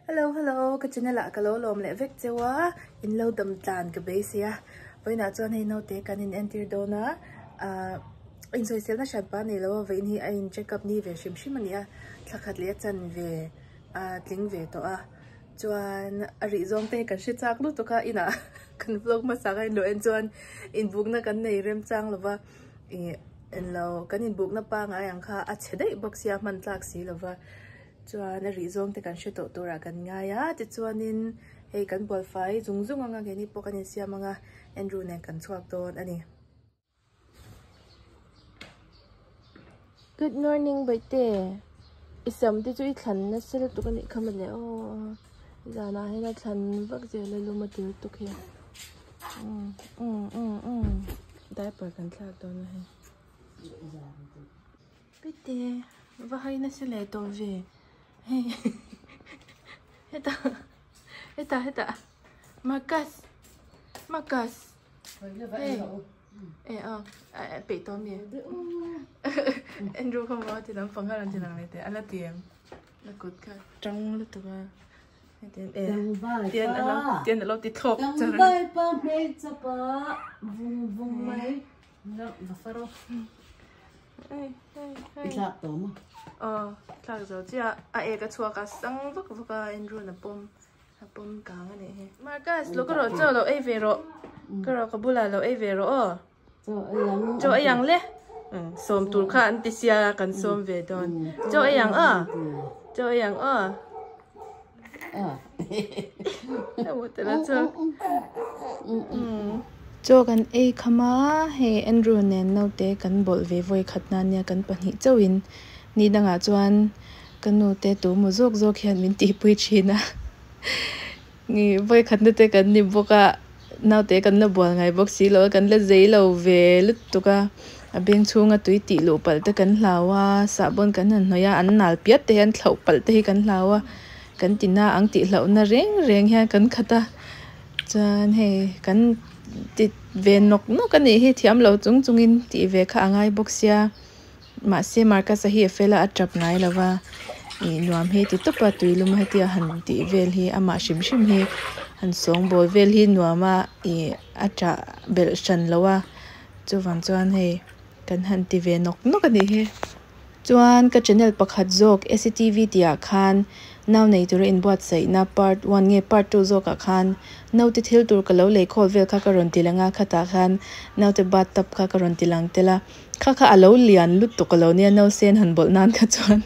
Hello hello ka channel ah ka lo lawm leh vek cheu a in lo dam tlan ka beisei a vawiinah chuan hei naute kan in entir dawn a ahh insawiselna hran pa nei lo a vawiin hi a in check up ni ve hrim hrim a ni a thla khat leh a chan ve a tling ve tawh a chuan a rih zawng te hi kan hre chak lutuk a inah kan vlog hmasa kha in lo en chuan inbukna kan nei remchang lova ih englo kan inbukna pangai ang kha a chhe daih bawk sia hman tlak si lova. Chuan a rih zawng te kan hre tawh turah kan ngai a, tichuanin hei kan bualfai zung zung anga keini pawh kan insiam anga Andrew nen kan chhuak dawn a ni. Good morning Baihte, i sam te chu i thlan nasa lutuk a nih kha mawle aw, zanah hian a thlan vak zel a lum a ti lutuk hi umm umm umm umm diaper kan thlak dawn a hei. Pite va hai nasa leh tawh ve hei hetah hetah hetah Marcus Marcus hei e aw a peih tawh ami Andrew kha maw a ti lam pang kha rawn ti lang leh teh a la ti em a kut kha tang lutuk a tian a lo tian a lo ti thlawk char I thlak tawh maw? Aw, thlak zo chiah. A ek a chhuak a sang vak vak a, Andrew-in a pawm a pawm kang a nih hi. Marcus, lo ka rawh chaw lo ei ve rawh. Ka rawh ka bulah lo ei ve rawh aw. Chaw ei ang. Chaw ei ang le. Sawm tur kha an ti sia kan sawm ve dawn. Chaw ei ang aw. Chaw ei ang aw. Chaw kan ei kham a, hei Andrew nen naute kan bawlh ve vawi khat na nia kan pahnih chauhin ni dangah chuan ka nu te tu maw zawk zawk hian min tihpui thin a, vawi khatna te kan ni bawk a, naute kan la bual ngai bawk si lo a, kan la zei lo ve lutuk a, a beng chhunga tui tih luh palh te kan hlau a, sahbawn kan han hnawih a, an nal piat te hian thlauh palh te hi kan hlau a. Kan ti na ang tih hlauhna reng reng hian kan khat a, chuan hei kan ti ve nawk nawk a nih hi thiam lo chung chungin tih ve kha a ngai bawk sia mahse Marcus-a hi a fel a a tap ngai lo va ih nuam hi ti tawp a tuilum hetia han tih vel hi amah hrim hrim hi han sawngbawl vel hi nuam a ih a tah belh hran lo a chuvang chuan hei kan han ti ve nawk nawk a nih hi. Chuan ka channel pakhat zawk SCTV tih ah khan nau nei tura inbuatsaihna part one nge part two zawk ah khan naute thil tur ka lo lei khawl vel kha ka rawn ti lang a, khatah khan naute bathtub kha ka rawn ti lang tel a, kha kha a lo lian lutuk a lo nia nausen han bawlh nan kha chuan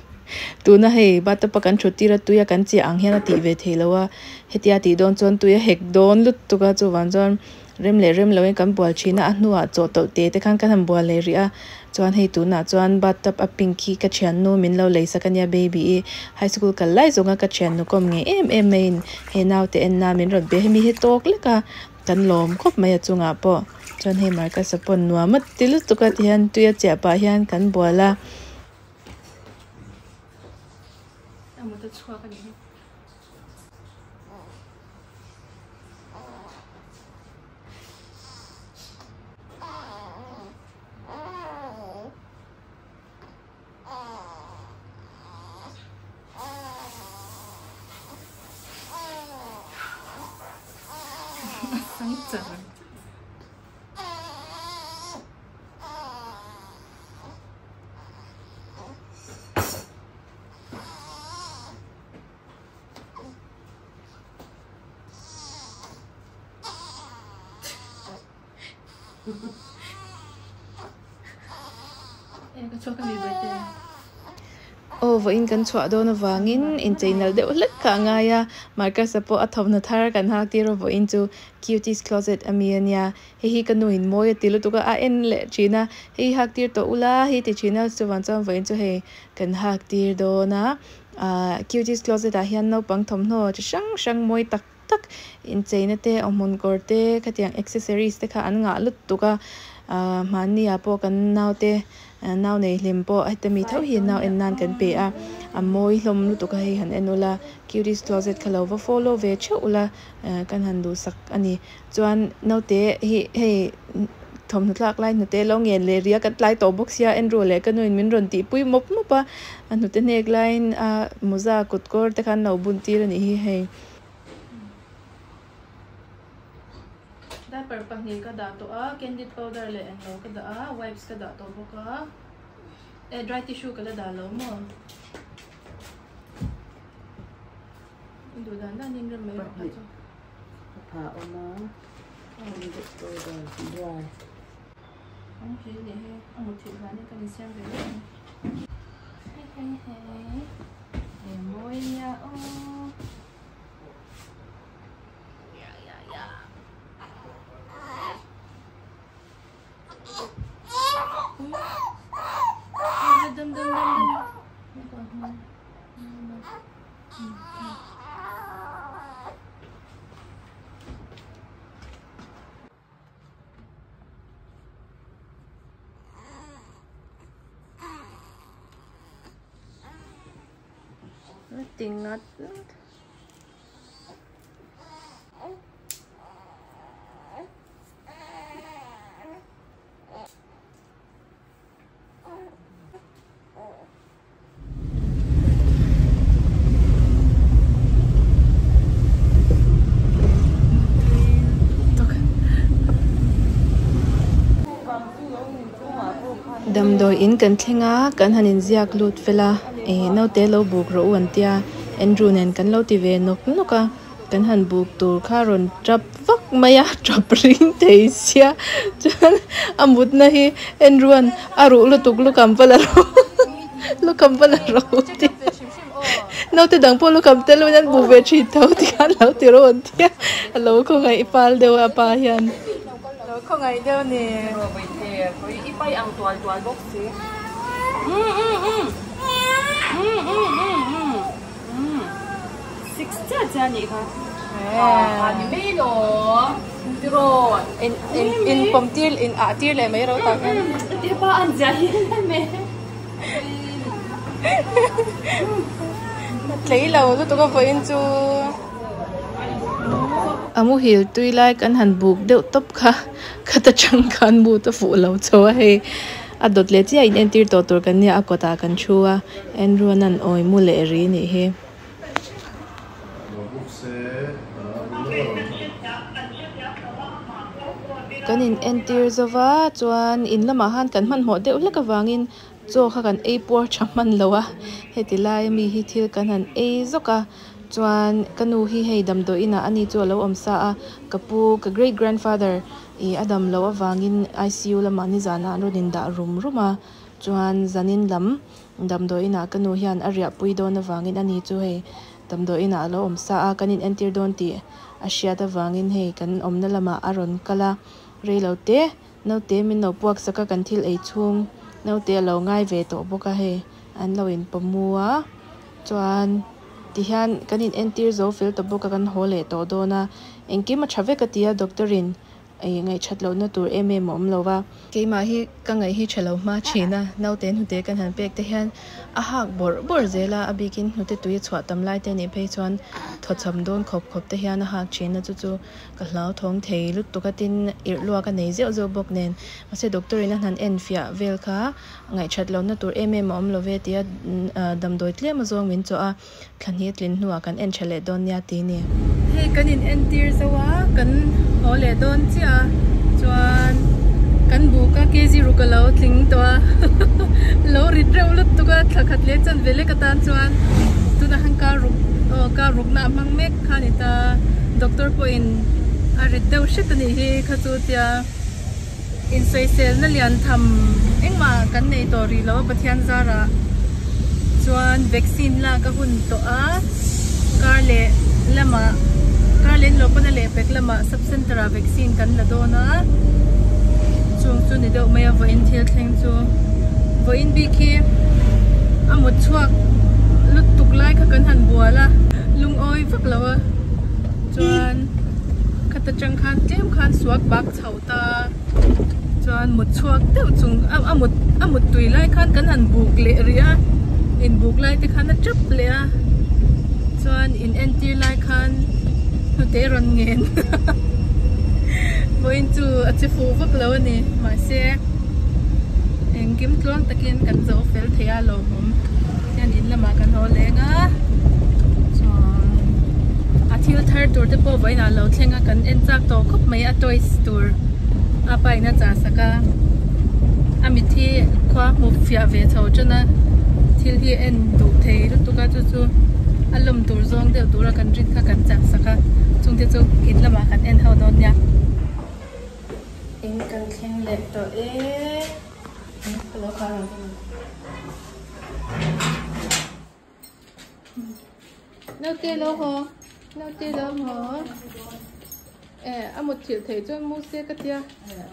tuna hei bathtub a kan thut tir a tui a kan chiah ang hian a tih ve thei lo a, hetia tih dawn chuan tui a hek dawn lutuk a chuvang chuan Rem leh rem loin kan bual thin a, a hnuah chawhtawlh te te khan kan han bual leh rih a, chuan hei tunah chuan bathtub a pink hi ka thiannu min lo lei sak ania baby i high school kal lai zawnga ka thiannu kawm ngei em em maiin he naute en na min rawn pe hemi hi tawk lek a kan lawm khawp mai a chungah pawh chuan hei Marcus-a pawn nuam a ti lutuk a ti hian tui a chiah pah hian kan bual a. Aw vawiin kan chhuah dawn avangin inchei nalh deuh hlek kha a ngai a, Marcus-a pawh a thawmhnaw thar kan hak tir a vawiin chu Cuties Closet a mi a nia, hei hi ka nu in mawi a ti lutuk a, a en leh thin a, hei hi hak tir tawh ula hei ti thin a, chuvang chuan vawiin chu hei kan hak tir dawn a. Ahh cuties closet ah hian naupang thawmhnaw chi hrang hrang mawi tak tak incheina te awmhmun kawr te khatiang accessories te kha an ngah lutuk a ahh hmanni ah pawh kan naute nau nei hlim pawh heta mi tho hi nau en nan kan pe a a mawi hlawm lutuk a hei han en ula cuties closet kha lo va follow ve theuh ula kan han duhsak a ni chuan naute hi hei. Thawmhnaw thlak lai hnute lo ngen leh ria kan tlai tawh bawk sia Andrew leh ka nuin min rawn tih pui mawp mawp a a hnute hnek laiin a mawza kut kawr te khan lo bun tir a nih hi hei. Diaper pahnih ka dah tawh a candied powder leh englo ka dah a wipes ka dah tawh bawk a eh dry tissue ka la dah lo maw. Duh dan dan in rem mai rawh kha chu. Ka pha awm a, candied powder dry. Ang hi leh hei a mut theih vanin kan insiam ve mai ang. Hei hei hei e mawi nia aw. Ya ya ya. Dam dam dam dam. Tingat. Damdawi in kan thleng a, kan han inziak lut fel a, eh naute lo buk rawh u an tia, Andrew nen kan lo ti ve nawk nawk a, kan han buk tur kha rawn tap vak mai a, tap ring thei sia, chuan a mutna hi Andrew an a ruh lutuk lukham va la ro lukham va la ro ti naute dang pawh lukham tel lovin an buk ve thin tho ti khan lo ti ro an tia a lo khawngaih fal deuh a pa hian lo khawngaih deuh ni. Six chiah chiah anih kha. Ha ni mai lo. Tiraw. In in in pawm tir in ah tir leh mai ro tak hian. Ti pa an zia hi em e. Tlei lo lutuk a vawiin chu. A muhil tui lai kan han buk deuh tawp kha khata tang khan mut a fuh lo chho a hei. A dawt leh chiah in entir tawh tur kan nia a kawtah kan thu a Andrew-a'n an awi mu leh ri nih hi. Kan in entir zova chuan in lamah khan kan hmanhmawh deuh hlek avangin chaw kha kan ei puar tha hman lo a heti lai ami hi thil kan han ei zawk a chuan ka nu hi hei damdawi inah ani chu alo awm sa a ka pu ka great grandfather ih a dam loh avangin I_C_U lamah nizanah an rawn indah rum rum a chuan zanin lam Damdawi inah ka nu hian a riahpui dawn avangin ani chu hei damdawi inah a lo awm sa a, kan in entir dawn tih a hriat avangin hei kan awmna lamah a rawn kal a, reilo te naute min lo puak sak a kan thil ei chhung naute a lo ngai ve tawh bawk a hei an lo in pawmu a chuan tihian kan in entir zo fel tawh bawk a kan haw leh tawh dawn a engkim a tha vek a ti a doctor in Ei ngaihṭhat lohna tur em em a awm lo va. Keimah hi ka ngaih hi ṭha lo hma ṭhin a, naute hnute kan han pek te hian a hak bawrh bawrh zel a, a bikin hnute tui a chhuah tam lai te nih phei chuan thawchham dawn khawp khawp te hian a hak ṭhin a, chu chu ka hlauthawng thei lutuk a tin irh luak a nei zeuh zeuh bawk nen. Mahse doctor in a han en fiah vel kha ngaihṭhat lohna tur em em a awm lo ve tia damdawi tlem a zawng min chawh a. Thla hnih a tlin hnuah kan en tha leh dawn nia ti ni. Hei kan in entir zo a, kan haw leh dawn chiah a, chuan kan buk a kg ruk a lo tling tawh a, lo rit reuh lutuk a, thla khat leh chan ve lek atan chuan tunah khan kar ruk aw kar ruk na a hmang mek kha a ni ta, doctor pawhin a rit deuh hret a nih hi kha chu tia Insawiselna lian tham engmah kan nei tawh rih lo a Pathian zarah chuan vaccine lak a hun tawh a, kar leh lamah kar leh lo pawn a lehpek lamah sub center ah vaccine kan la dawn a, chung chu ni deuh mai a vawiin thil thleng chu vawiin bik hi a mut chhuak lutuk lai kha kan han bual a lungawi vak lo a chuan khata tang khan tlem khan suak bak chho. Ta chuan mut chhuak deuh chung a mut a mut tui lai khan kan han buk leh rih a in buk lai te khan a tap leh a chuan in entir lai khan hnute rawn ngen Vawiin chu a che fuh vak lo a ni. Mahse engkim tluang takin kan zo fel thei a lawmawm. Hian in lamah kan haw leng a. Chuan a thil thar tur te pawh vawiinah a lo thleng a kan en chak tawh khawp mai a toys tur a pa in a chah sak a. A mit hi khua hmu fiah ve chho tan a thil hi en duh thei lutuk a chu chu a lawm tur zawng deuh tura kan rin kha kan chah sak a chungte chu in lamah kan en ho dawn nia. In kan thleng leh tawh e ka lo khar ang. Naute lo haw naute lo haw e a mut thilh theih chuan mu se ka tia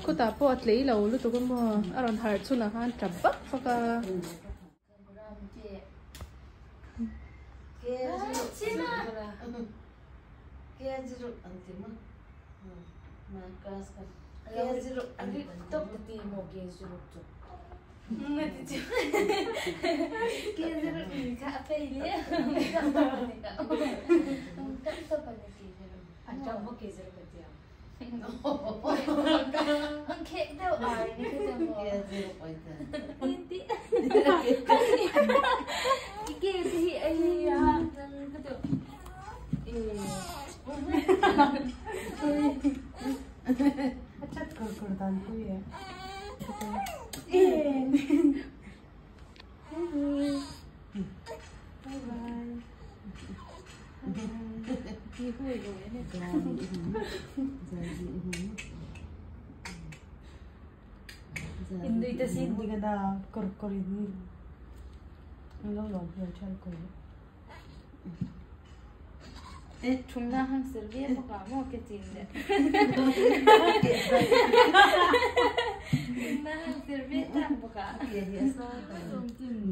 khutah pawh a tlei lo lutuk a maw a rawn harh chhunah khan tap vak vak a.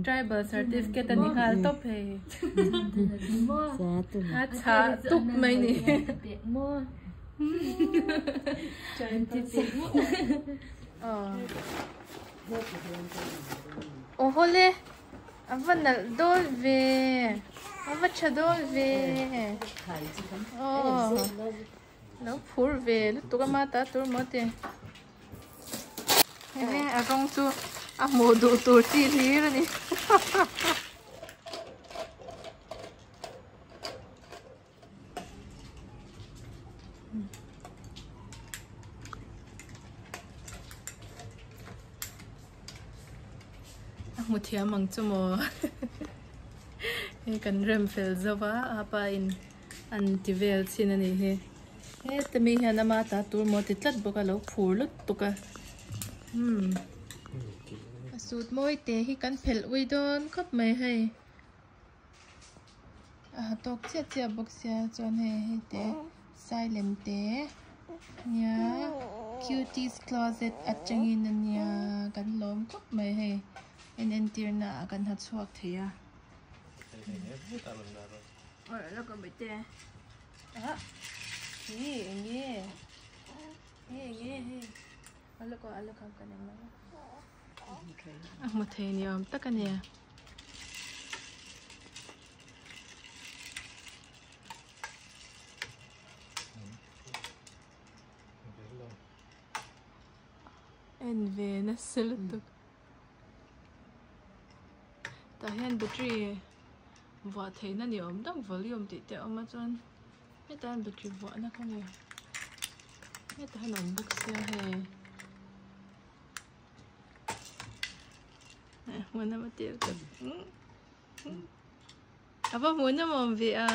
Tribal certificate a ni nghal tawp hei. A chhah tuk mai ni. Aw hawle a va nalh dawn ve a va tha dawn ve aw lo phur ve lutuk a mata tur maw te hei a rawng chu a hmuh duh tur chi hlir a ni. A hmu thiam ang chu maw hei kan rem fel zo va a pa in an ti vel chin a nih hi heta mi hian ama ta tur maw ti tlat bawk a lo phur lutuk a umm a sut mawi te hi kan phelh ui dawn khawp mai hei. A ha tawk chiah chiah bawk sia chuan hei hei te silent te nia cuties closet atangin ania kan lawm khawp mai hei en entir na ah kan ha chhuak thei a hi eng nge hei eng nge hei a hmu thei ni awm tak a ni. En ve nasa lutuk tah hian battery vuah theihna ni awm tak volume tih te a awm a chuan hetah hian battery vuahna kha ni hetah hian a awm bawk sia hei. Hmuh nawm a tir ka a va hmuh nawm awm ve a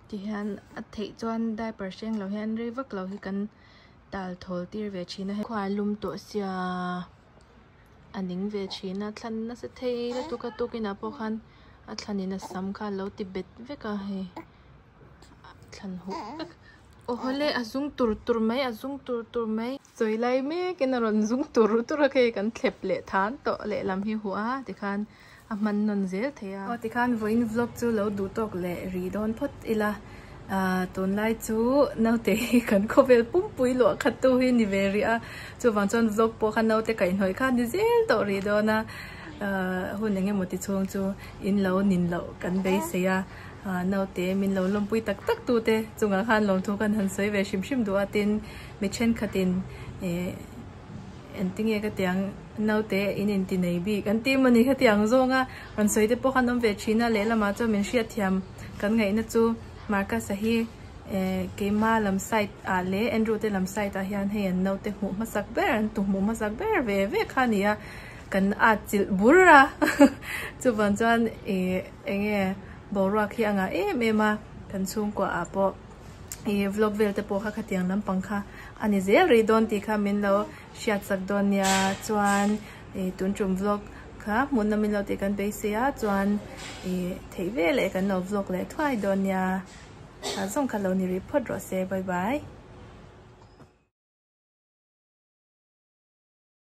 tihian a theih chuan diaper hreng lo hian rei vak lo hi kan tal thawl tir ve thin a hei khua a lum tawh sia a ning ve thin a thlan nasa thei lutuk a tukin ah pawh khan a thlan in a sam kha a lo ti bet vek a hei thlan huh vek aw hawle a zung tur tur mai a zung tur tur mai sawi lai mek in a rawn zung tur tur a hei kan thlep leh than tawh lehlam hi huh a tikhan a hman nawn zel thei a. Aw tikhan vawiin vlog chu lo duh tawk leh ri dawn phawt ila. Ahh tunlai chu naute hi kan khawvel pumpui luah khat tu hi ni ve rih a, chuvang chuan vlog pawh kha naute kaihhnawih kha ni zel tawh rih dawn a, ahh hun eng emaw ti chhung chu in lo nin loh kan beisei a, ahh naute min lo lawmpui tak tak tu te chungah khan lawmthu kan han sawi ve hrim hrim duh a tin mi thenkhatin eh Engtinge ka tiang naute in inti nei bik an ti mawni ka tiang zawnga rawn sawi te pawh khan awm ve thin a, lehlamah chuan min hriatthiam kan ngaihna chu Marcus-a hi eh keima lam side ah leh Andrew te lam side ah hian hei an naute hmuh hmasak ber an tu hmuh hmasak ber ve ve kha a ni a, kan at chilh bur a chuvang chuan ih enge boruak hi a ngah em em a kan chhungkua ah pawh. ih vlog vel te pawh kha khatiang lampang kha a ni zel rih dawn tih kha min lo hriat chak dawn nia chuan ih tun tum vlog kha hmuhnawm min lo tih kan beisei a chuan ih theih veleh kan lo vlog leh thuai dawn nia tah zawng kha lo ni rih phawt rawh se bye bye.